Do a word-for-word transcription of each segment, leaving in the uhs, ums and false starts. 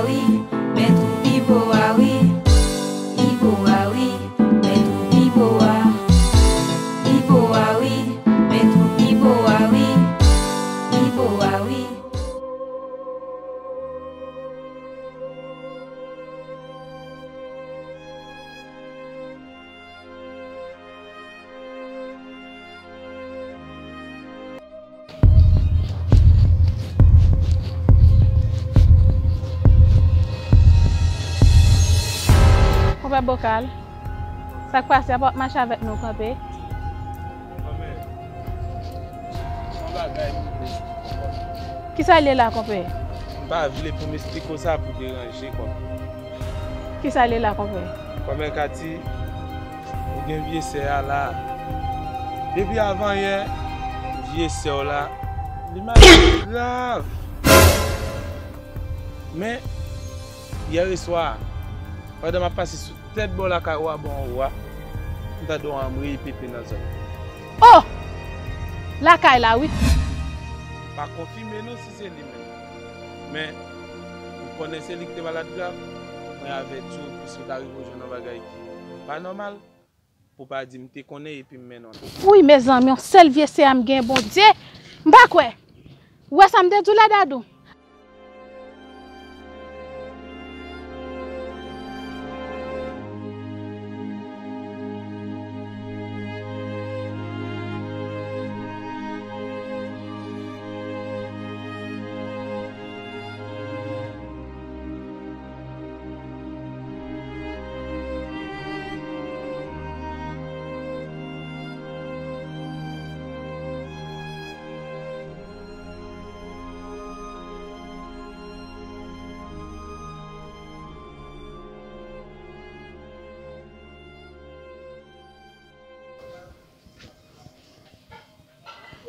Wi, men tou pi bo a wi. Pi bo a wi, men tou pi bo a. Pi bo a wi, men tou pi bo a wi. Pi bo a wi. Konpè Bokal, sa k pase? Apa w ap mache avèk nou kanpe? Kòmè, yon bagay m vle di w, kòmè. Kisa l ye la, konpè? M pa vle pou m esplike w sa pou deranje, kòmè. Kisa l ye la, konpè? Kòmè Kati, ou gen vye sè a la. Depi avanyè, vye sè w la, li malad grav. Men, yè swa, pandan m ap pase sou tèt bò lakay ou a, bò anwo a, m tande yon anmwey pete nan zòn nan. Oh! Lakay la, wi. M pa konfime non si se li menm. Men, m konnen se li ki te malad grav. Mwen avèti w pou si w ta rive w jwenn yon bagay ki pa nòmal, pou w pa di m te konnen epi m mennen w. Wi, mezanmi, yon sèl vye sè a m gen, Bondye. M pa kwè. Ou wè sa m te di w la, Dadou?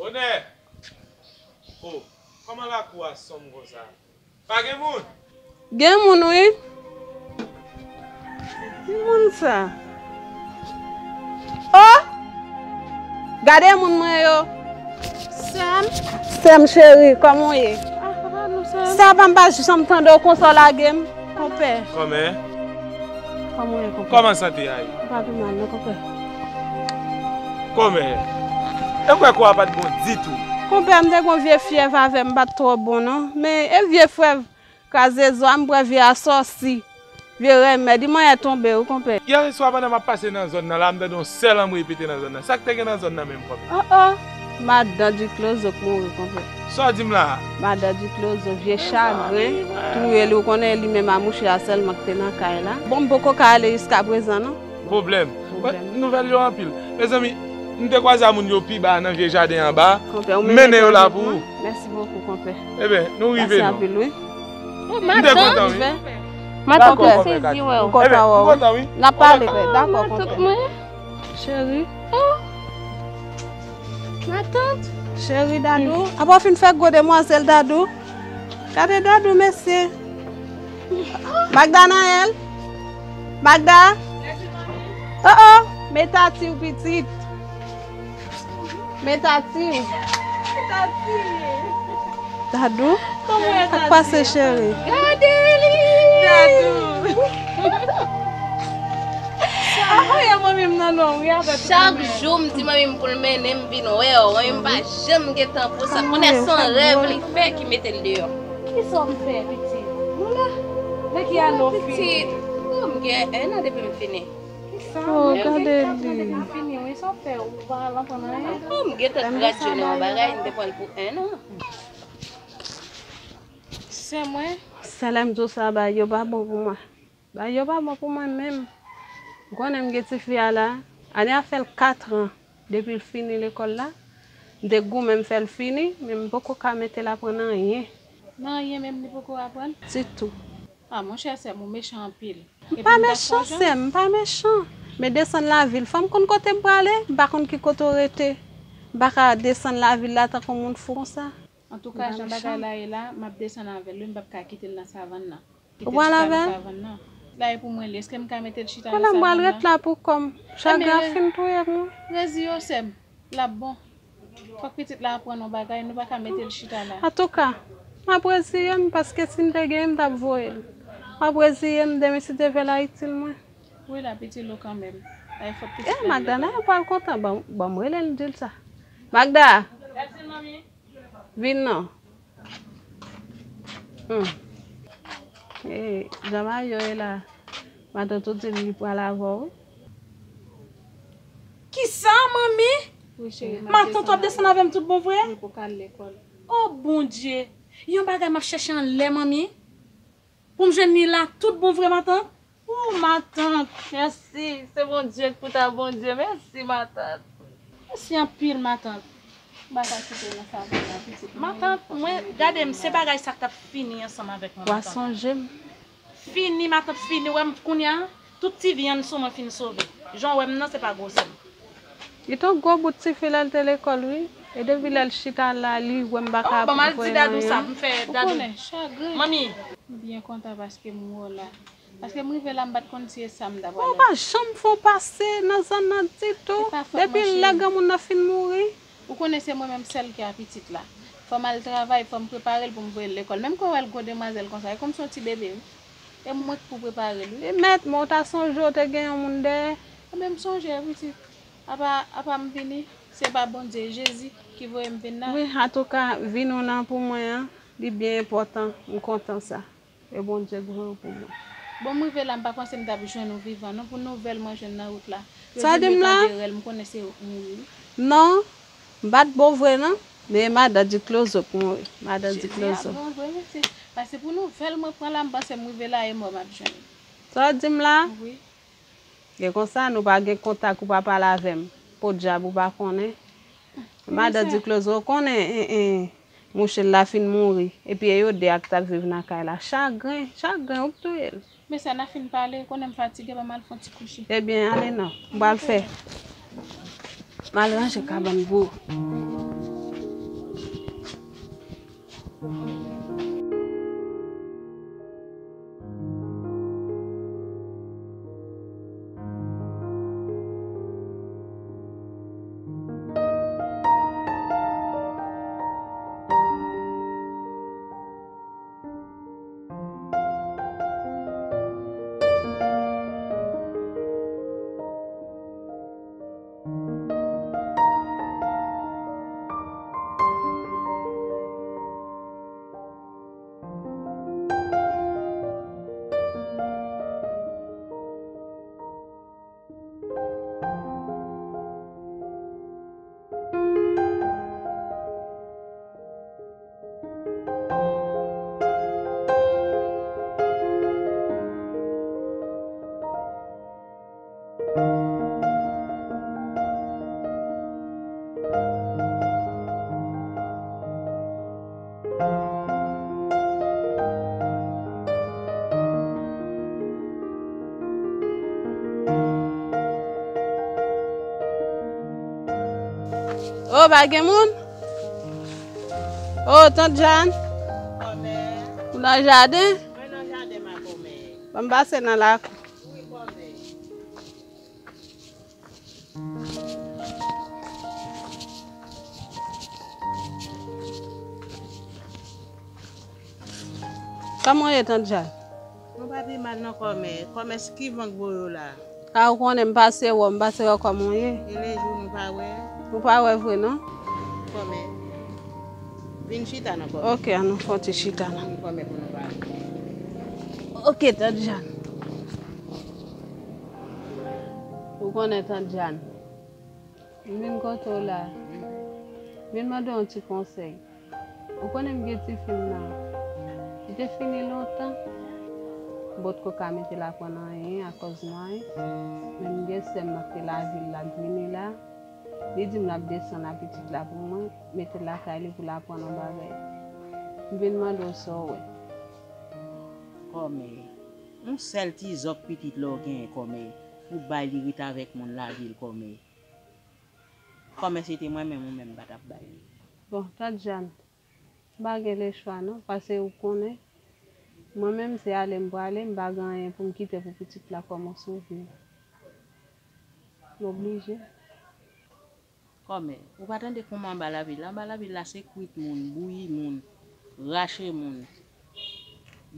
Onè! O, kòman lakou a sonm konsa? Pa gen moun? Gen moun, wi. Ki moun sa? O! Gade moun mwen yo. Sè m. Sè m cheri, kòman w ye? Ah, sa va, nou sè m. Sa va, m pa janm tande w konsa w lage m. Konpè. Kòmè. Kòman w ye, konpè? Kòman sante a ye? M pa pi mal, non, konpè. Kòmè. E kwè kò a pa t bon ditou. Konpè, m te gon vye fyèv avè m, m pa t twò bon, non. Men, e vye fyèv kraze zo a, m pran vye asòsi. Vye rèmèd, li manyen tonbe, wi, konpè. Yè swa, pandan m ap pase nan zòn nan la, m tande yon sèl anmwey pete nan zòn nan. Sa k te gen nan zòn nan menm, konpè? O, o. Madan Diklozo k mouri, konpè. Sa w di m la a? Madan Diklozo, vye chagren touye li, ou konnen li menm a mouche a sèlman k te nan kay la. Bon, m poko ka ale jiskaprezan, non. Pwoblèm. Pwoblèm. Nouvèl yo anpil. Mezanmi, m te kwaze a moun yo pi ba nan vye jaden anba. Konpè, ou menm mennen yo la pou ou. Mèsi bokou, konpè. Eben, nou rive non. Mèsi anpil, wi. M te kontan, wi. Matant, m sezi wè w. M kontan wè w. N ap pale, dakò, konpè. Cheri. Oh. Matant. Cheri, Dadou. Apa w fin fè gwo demwazèl, Dadou? Gade Dadou, mesye. Magda Nayèl. Magda. Oh, oh. Meta ti w pitit. Men Tati. Tati. Dadou, sa k pase, cheri? Gade li. Dadou. Sa a ye manmi m nan non, wi, avèk. Chak jou m di manmi m pou l mennen m vin wè w, manmi m pa janm gen tan pou sa. Konnen se yon rèv li fè ki mete l deyò. Kisa w fè, pitit? Nou la. Nan ki ane w fini? Pitit. Oh, m gen en an depi m fini. Oh, gade li. Fini, wi, sa w fè, ou pa al aprann anyen? Oh, m gentan gradyele yon bagay, m te pran l pou en an. Sè mwen. Sèlè m di w sa, bagay yo pa bon pou mwen. Bagay yo pa bon pou mwen menm. Ou konnen m gen tifi a la, ane a fè l kat an depi l fini lekòl la. M te goumen m fè l fini, men m poko ka mete l aprann anyen. Nan anyen menm li poko aprann? Ditou. Ah, monchè, sè m, ou mechan anpil. M pa mechan, sè m, m pa mechan. Men desann lavil, fò m konn kote m prale, m pa konn ki kote w rete. M pa ka desann lavil la tankou moun fou konsa. Antouka, jan bagay la ye la, m ap desann avè l, wi, m p ap ka kite l nan savann nan. Ou pral avè l? Savann nan. La e pou mwen li, èske m ka mete l chita nan savann nan? Konnen m pral ret la pou kò m. Chagren ap fin touye m, wi. Reziye w, sè m. L ap bon. Fòk pitit la aprann yon bagay, nou pa ka mete l chita la. Antouka, m ap reziye m, paske si m te genyen, m t ap voye l. M ap reziye m, demen si Dye vle l a itil mwen. Wi, l ap itil ou kanmenm. Ay, fòk pitit la. E, Magda, nan yon pral kontan, ban, ban m rele l, di l sa. Magda! Vin non. Hmm. E, jan Mayo ye la, matant ou di l li pral avè w, wi. Kisa, manmi? Wi, cheri, m ap desann avè w. Matant w ap desann avè m tout bon vre? Wi, pou k al lekòl. O Bondye! Yon bagay m ap chèche anlè, manmi. Pou m jwenn li la tout bon vre, matant? O, matant, mèsi. Se Bondye k pou ta Bondye. Mèsi, matant. Mèsi anpil, matant. M pa ka kite w nan savann nan, pitit mwen. Matant, mwen, gade m, se bagay sa k t ap fini ansanm avèk mwen, matant. Wa sonje m. Fini, matant, fini. Wè m kounye a, tout ti vyann sou mwen fin sove. Jan w wè m nan, se pa gwosè m. Li t on gwo bout tifi lè l te lekòl, wi. E depi lè l chita la, li wè m pa ka voye nan anyen. Ban m al di Dadou sa, pou m fè Dadou. Ou konnen, chagren. Manmi. M byen kontan paske m wè w la. Paske m rive la, m pa t konn si e sa m ta pral fè. Ou pa janm fè w pase nan zòn nan ditou. Depi lè granmoun nan fin mouri. Ou konnen se mwen menm sèl ki a pitit la. Fò m al travay, fò m prepare l pou m voye l lekòl. Menm kan w wè l gwo demwazèl konsa, e kòmsi yon ti bebe, wi. E mwen k pou prepare l, wi. E mèt, men w ta sonje w te gen yon moun dèyè. Enben, m sonje, pitit. Apa, apa m vini, se pa Bondye, Jezi ki voye m vin la. Wi, antouka, vin ou nan pou mwen an, li byen enpòtan. M kontan sa. E Bondye k voye w pou mwen. Bon, m rive la, m pa panse m t ap jwenn ou vivan, non, pou nouvèl mwen jwenn nan wout la. Yo di m yo tande rèl, m konnen se ou k mouri, wi. Non, m pa t bon vre, non. Men madan di Klozo k mouri. Madan di Klozo. Jezi a bon vre, mesye. Paske pou nouvèl mwen pran la, m panse m rive la, e mò m ap jwenn. Sa w di m la? Wi. E konsa, nou pa gen kontak, ou pa pale avè m. Podyab, ou pa konnen. Madan di Klozo, ou konnen, en, en, mouche l la fin mouri. Epi e yo de a k t ap viv nan kay la. Chagren, chagren, ou k touye l. Men sa n a fin pale, konnen m fatige, ban m al fè yon ti kouche. Ebyen, ale non, m pral fè. M al ranje kabann pou ou. O, pa gen moun? O, tant Jàn? Ou nan jaden? Mwen nan jaden, makomè. Ban m pase nan lakou. Wi, kòmè. Kòman w ye, tant Jàn? Mwen pa pi mal non, kòmè. Kòmè, ki van k voye w la? A, ou konnen m pase wè w, m pase wè kòman w ye. Gen de jou nou pa wè. Nou pa wè vre, non? Kòmè. Vin chita non, kòmè. Oke, ann nou fè yon ti chita non. Vin, kòmè, pou nou pale. Oke, tant Jàn. Ou konnen, tant Jàn, m vin kote w la, m vin mande w yon ti konsèy. Ou konnen m gen tifi m nan, li te fini lontan, m potko ka mete l aprann anyen akòz mwen, men m gen sè m nan k te lavil la k vini la, li di m l ap desann a pitit la pou mwen, mete l lakay li pou l aprann yon bagay. M vin mande w sa w wè. Kòmè, yon sèl ti zòk pitit la w genyen, kòmè, pou bay li ret avèk moun lavil, kòmè. Kòmè, se te mwen menm, ou menm m pa t ap bay li. Bon, tant Jàn, m pa gen lechwa non, paske ou konnen, mwen menm se ale m prale, m pa gen anyen pou m kite pou pitit la kòm yon souvni. M oblije. Kòmè, ou pa tande kòman anba lavil la? Anba lavil la se kwit moun, bouyi moun, rache moun,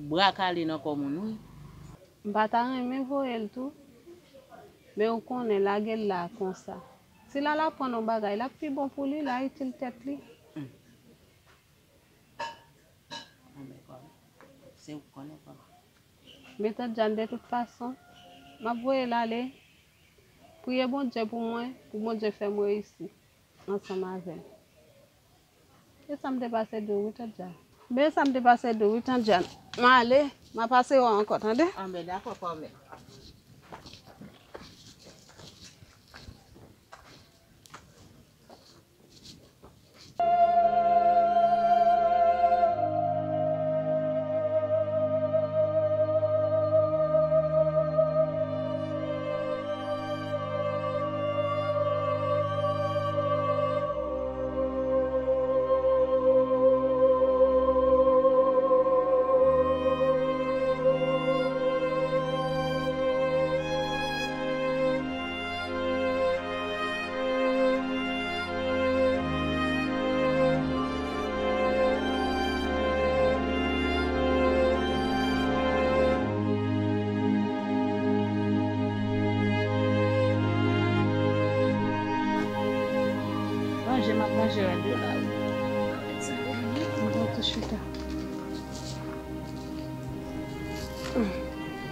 bra kale nan kò moun, wi. M pa ta renmen voye l tou, men ou konnen lage l la konsa. Si l al aprann yon bagay, l ap pi bon pou li, l a itil tèt li. Bon, men kòm, se ou k konnen kòm. Men Tant Jàn, de tout fason, m ap voye l ale. Priye Bondye pou mwen, pou Bondye fè m reyisi ansanm avè l. E sa m te pase di w wi, Tant Jàn. Men sa m te pase di w wi, Tant Jàn. M ale, m a pase wè w ankò, tande? Anben, dakò, kòmè. Manje, m ap manje rad yo la wi. Mwen tou chita.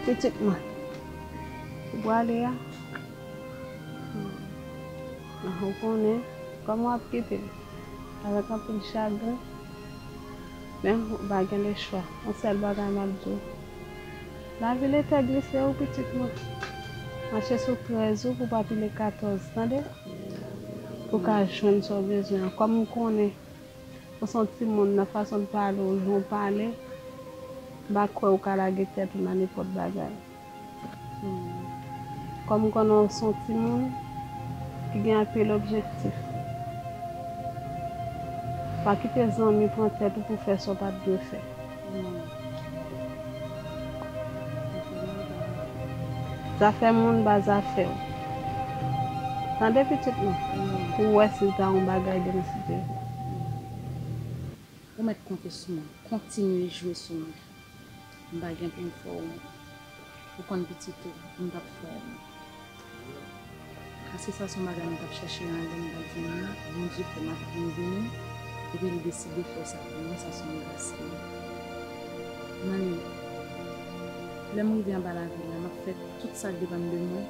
Pitit mwen, ou prale a? Ah, ou konnen, kòman w ap kite m avèk anpil chagren? Men ou pa gen lechwa. Yon sèl bagay m ap di w. Lavi lete glise wi, pitit mwen. Mache sou trèz ou pou pa pile katòz, tande? Pou w ka jwenn sa w bezwen an. Kòm m konnen ou se yon timoun, nan fason w pale, w jan w pale, m pa kwè ou ka lage tèt ou nan nenpòt bagay. Kòm m konnen w se yon timoun ki gen anpil objektif, pa kite zanmi pran tèt ou pou fè sa w pa t dwe fè. Zafè moun pa zafè w. Tande pitit mwen, pou w wè si l ta yon bagay demen si Dye vle. Ou mèt konte sou mwen. Kontinye jwe sou mwen. M pa gen pou m fè w wont. Ou konn pitit ou, m p ap fè w wont. Paske sa se yon bagay m t ap chèche anlè m pa t jwenn li. Bondye fè m ap vin vini. Epi li deside fè sa pou mwen, sa se yon gras li ye. Mwen, lè m rive anba lavil la, m ap fè tout sa k depann de mwen.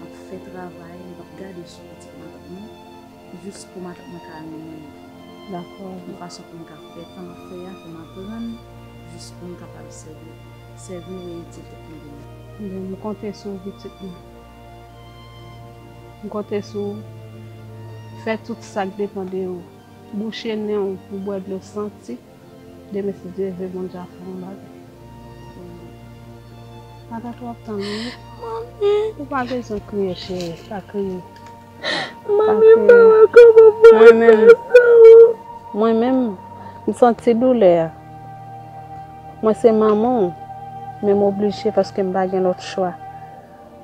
M ap fè travay, m p ap gade sou pitit matant mwen. Jis pou matant mwen ka renmen mwen. Dakò. Yon fason pou m ka fè tan m ap fè a, pou m aprann, jis pou m kapab sèvi, sèvi reyiti tèt mwen demen. Bon, m konte sou ou, pitit mwen. M konte sou ou. Fè tout sa k depann de ou. Bouche nen w pou bwè dlo santi. Demen, si Dye vle, Bondye ap fè yon bagay. Matant, w ap tann wi. Manmi. Ou pa bezwen kriye, cheri. Pa kriye. Manmi, m pa wè kòman pou m fè sa. Mwen menm, m santi doulè a. Mwen se manman w, men m oblije paske m pa gen lòt chwa.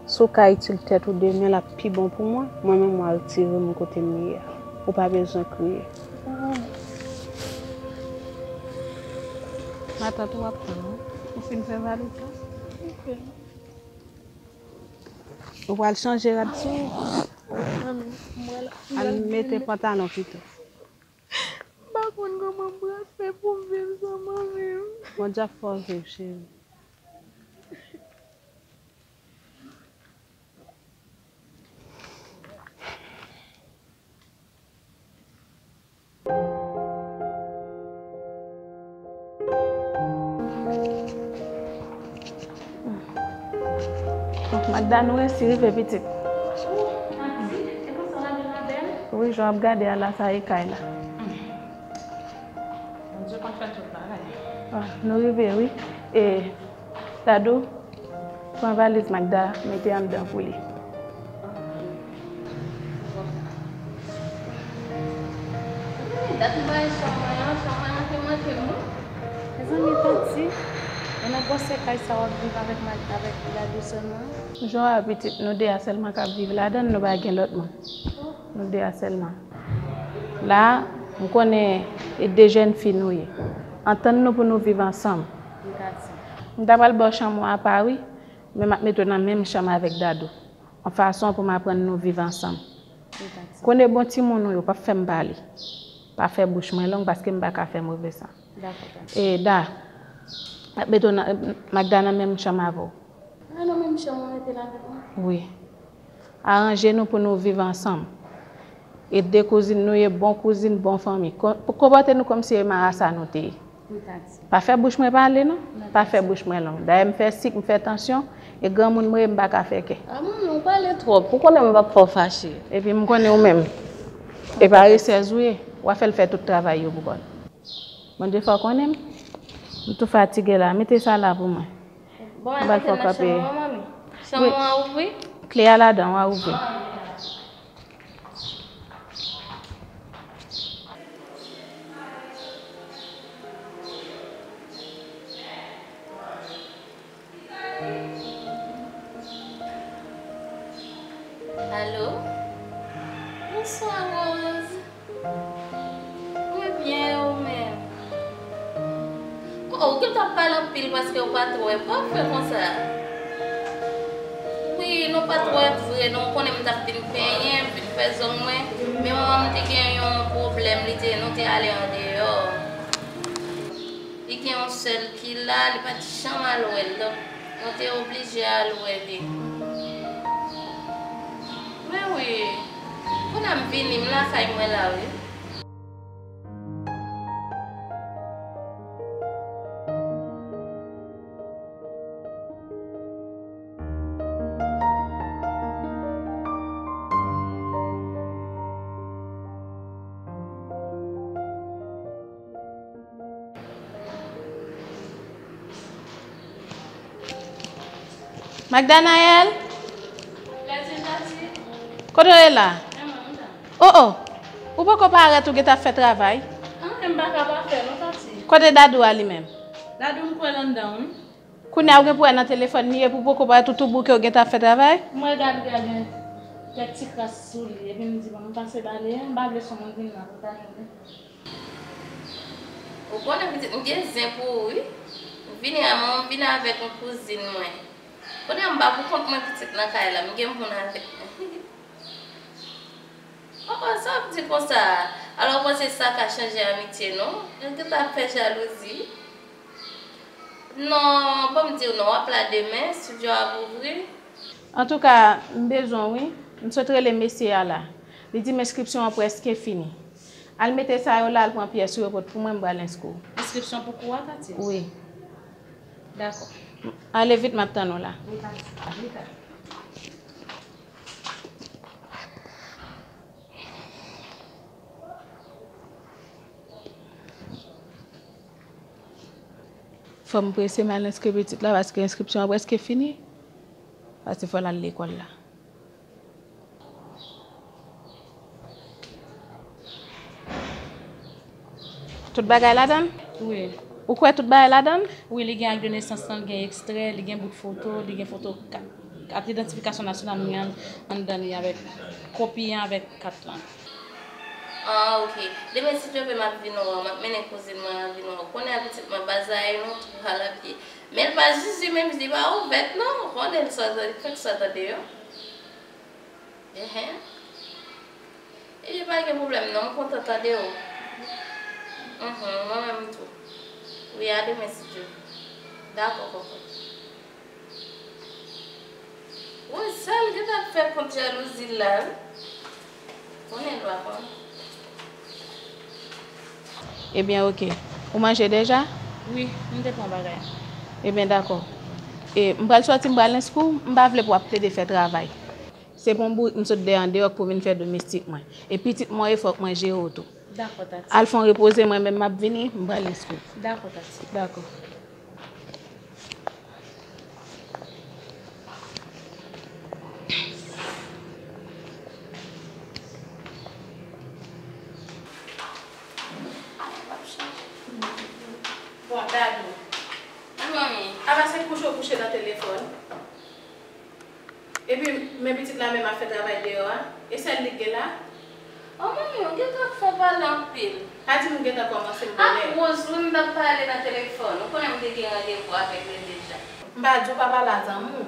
Si w ka itil tèt ou demen, l ap pi bon pou mwen. Mwen menm, w al tire m kote m ye a. Ou pa bezwen kriye. Matant, w ap tann wi. Ou fin fè valiz la? Ou pral chanje rad sou ou? Al mete pantalon pito. M pa konn kòman m pral fè pou m viv san manmi m. Bondye ap fè w viv, cheri. Magda, nou resi rive, pitit. Wi, jan w ap gade a la, sa e kay la. Bondye konn fè tout bagay. Ah, nou rive, wi. E, Dadou, pran valiz Magda, mete anndan pou li. Dat m pa wè chanm mwen an, chanm mwen an te manke m wi. Mezanmi, Tanti, e nan gwosè kay sa w ap viv avèk Magda, avèk Dadou sèlman? Jan w wè a, pitit, nou de a sèlman k ap viv ladan l, nou pa gen lòt moun. Nou de a sèlman. La, m konnen e de jèn fi nou ye. Antann nou pou nou viv ansanm. M ta pral ba w chanm ou apa wi. Men m ap mete w nan menm chanm avèk Dadou. Yon fason pou m aprann nou viv ansanm. Konnen bon timoun ou yo, p ap fè m pale. Pa fè bouch mwen long paske m pa ka fè move san. Dakò, tante. E Da, m ap mete w nan, Magda nan menm chanm avè w. Ah, nan menm chanm ou mete l avèk mwen? Wi. Aranje nou pou nou viv ansanm. E de kouzin nou ye, bon kouzin, bon fanmi. Kon-, konpòte nou kòmsi e marasa nou te ye. Wi, tante. Pa fè bouch mwen pale, non. Non, tante. Pa fè bouch mwen long. Dayè, m fè sik, m fè tansyon, e granmoun mwen ye, m pa ka fè kè. Ah, manmi, ou pale twòp. Ou konnen m p ap fè w fache. Epi m konnen ou menm. E paresèz ou ye. W a fè l fè tout travay yo pou kò l. Bondye fè w konnen m. M tou fatige la. Mete sa la pou mwen. Bon, m pral fè w kanpe. Chanm ou an ouvri? Kle a ladan, w a ouvri. Alo? Bonswa, Rose. Mwen byen, e ou menm? Oh, ou gentan ap pale anpil paske ou pa t wè. Pou w ap fè konsa? Wi, nou pa t wè vre, non, ou konnen m t ap vin penyen, m vin fè zong mwen. Men manman m te gen yon pwoblèm, li te, nou te ale andeyò. Li gen yon sè l ki la, li pa t janm al wè l. Donk, nou te oblije al wè li. Men wi, kounye a m vini, m lakay mwen la, wi. Magdanaël? Kote w ye la? Oh, oh. Ou poko parèt, ou gentan ap fè travay? Ah, m pa ka pa fè non, tati. Kote Dadou a li menm? Dadou m kwè l anndan, wi. Kounye a ou gen pou wè nan telefòn li, epi w poko parèt, ou tou bouke, ou gentan ap fè travay? M wè Dadou a gen kèk ti kras sou li, epi m di, bon, m pase bale a, m pa vle son moun vin nan, pou ta jwenn li. Ou konnen pitit, m gen zen pou ou, wi. M vini a manman, m vini avèk yon kouzin mwen. Kounye a m pa pou kont mwen pitit nan kay la, m gen moun avèk mwen. Oh, oh, sa w ap di konsa a? Alò, w panse sa ka chanje amitye nou? Yo gentan ap fè jalouzi. Non, ban m di w non, w ap la demen, estidyo a ap ouvri. Antouka, m bezwen w, wi. M sot rele mesye a la. Li di m enskripsyon an prèske fini. Al mete sa yo la, al pran pyès ou yo pot pou mwen, m pral enskri w. Enskripsyon pou kou a, tati? Wi. Dakò. Ale vit, m ap tann ou la. Wi, tati. Wi, tati. Fò m prese m al enskri pitit la, paske enskripsyon an prèske fini. Paske fò l al lekòl la. Tout bagay ladan l? Wi. Ou kwè tout bagay ladan l? Wi, li gen ak de nesans lan, li gen ekstrè, li gen bout foto, li gen foto kat, kat idantifikasyon nasyonal mwen an anndan li avèk kopi an avèk kat lan. Ah, ok. Demen, si Dye vle, m ap vin wè w. M ap mennen kouzin mwen an vin wè w. Konnen pitit mwen pa zay non, twò al apye. Men l pa zizi menm, li pa ouvèt non. Konnen l sot, li fèk sot andeyò. Enhen. Epi pa gen pwoblèm non, m kontan tande w. Mhm, mwen menm tou. Wi, a demen si Dye vle. Dakò, kòkòt. Woy, sa l gentan ap fè kont jalouzi l la, wi. Konnen l pa konn. Ebyen, oke. Ou manje deja? Wi, m te pran bagay. Ebyen, dakò. E, m pral sòti, m pral enskri w, m pa vle pou w ap plede fè travay. Se pou m bout, m sot de andeyò pou vin fè domestik mwen. E pitit mwen, e fòk mwen jere w tou. Dakò, tati. Al fè w repoze, mwen menm m ap vini, m pral enskri w. Dakò, tati. Dakò. Bon, Dadou. Wi, manmi. Apa se kouche w kouche nan telefòn? Epi, men pitit la menm ap fè travay deyò a. E sèl li k gen la? O, manmi, ou gentan ap fè pale anpil. Pa di m ou gentan kòmanse m konnen. Ak Roseline m t ap pale nan telefòn. Ou konnen m te gen randevou avèk li deja. M pa di w pa pale a zanmi w.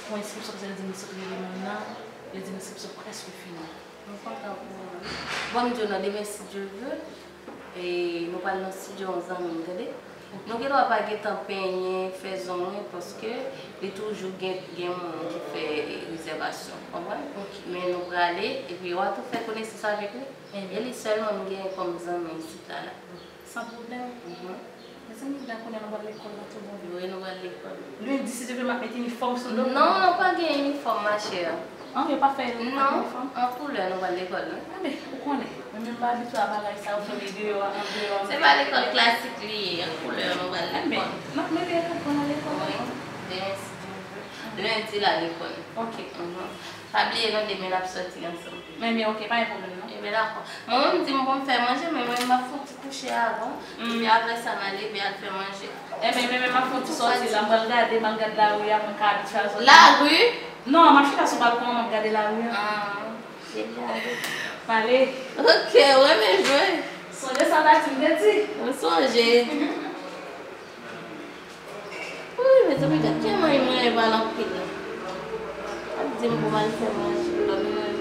pou enskripsyon, paske yo di m sot rive menm nan, yo di m enskripsyon prèske fini. Mwen kontan pou ou, wi. Bon, m di w non, demen, si Dye vle, e nou pral nan estidyo yon zanmi m, tande? Nou gen dwa pa gentan penyen, fè zong, paske li toujou gen, gen moun ki fè rezèvasyon, konprann? Ok. Men nou prale, epi w a tou fè konesans avèk li. E li sèlman m gen kòm zanmi isit la, la. San pwoblèm. Mhm. Mezanmi, la kounye a nou pral lekòl la tou bon. Wi, nou pral lekòl. Lendi, si Dye vle, m ap met inifòm sou do m. Non, pa gen inifòm, ma chère. An, yo pa fè inifòm? Non, an koulè nou pral lekòl, non. Anben, ou konnen, mwen menm m pa abitye a bagay sa yo, fè m deyò a, andeyò a. Se pa lekòl klasik li ye, an koulè nou pral lekòl. Anben, n ap mete yo tout bon nan lekòl. Wi, demen si Dye vle. Lendi la lekòl. Ok. Mhm. Pa bliye non, demen n ap sòti ansanm. Men, men, ok, pa gen pwoblèm, non. Ebyen, dakò. Mwen menm, m di m pou m fè manje, men mwen, m ap fè yon ti kouche avan. Mm. Epi apre sa, m a leve al fè manje. Ebyen, men, men, m ap fè yon ti sòti la, m pral gade, m al gade lari a, mwen ka abitye a sòti. Lari? Non, m ap chita sou balkon an, m ap gade lari a. Ah, deja. M ale. Ok, ou renmen jwe. Sonje sa Tati m te di? Mwen sonje. Wi, mezanmi, gad jan manmi mwen pale anpil la. Ap di m pou m al fè manje, lòt mwen.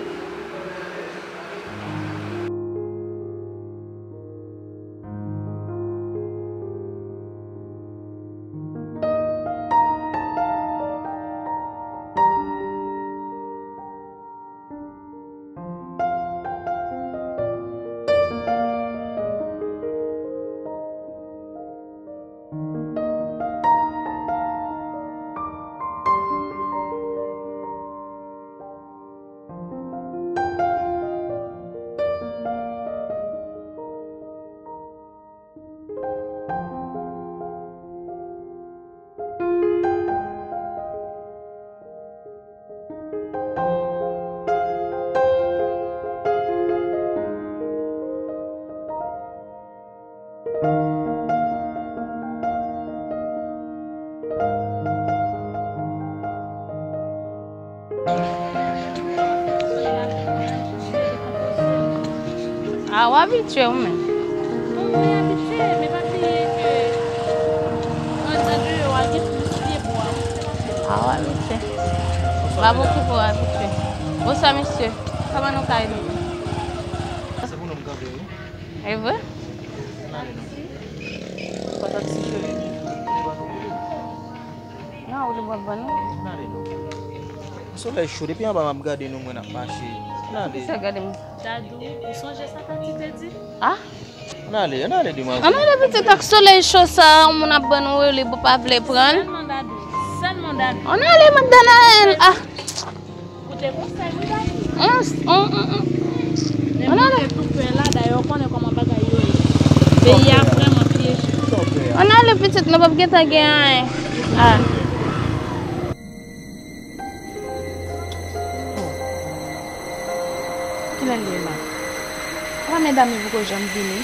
A, w abitye ou menm. Bon, mwen abitye, men pa bliye ke anndan deyò a gen plis pyebwa. A, w abitye. Pa okipe w, abitye. Bonswa, mesye. Kòman nou ka ede? Se pou nou m kanpe, wi. E vre? N ale non. Patati cheri. Nan wout li bò ban nou. N ale non. Solèy cho, depi anba m ap gade nou, mwen ap mache. N ale. Kisa gade m? Dadou, ou sonje sa Tati te di? Ah? N ale, n ale demwazèl. Ann ale pitit, ak solèy cho sa, yon moun ap ban nou li, ou pa vle pran l. Sèlman Dadou, sèlman Dadou. Ann ale, Madanaël. Ah. Koute konsèy wi Dadou. Hum, hum, hum, hum. Men mwen te tou pè la, dayè ou konnen kòman bagay yo ye. Peyi a vrèman pyeje. Ann ale pitit, nou p ap gentan gen anyen. Ah. Kilè l ye la? Apa medam yo poko janm vini?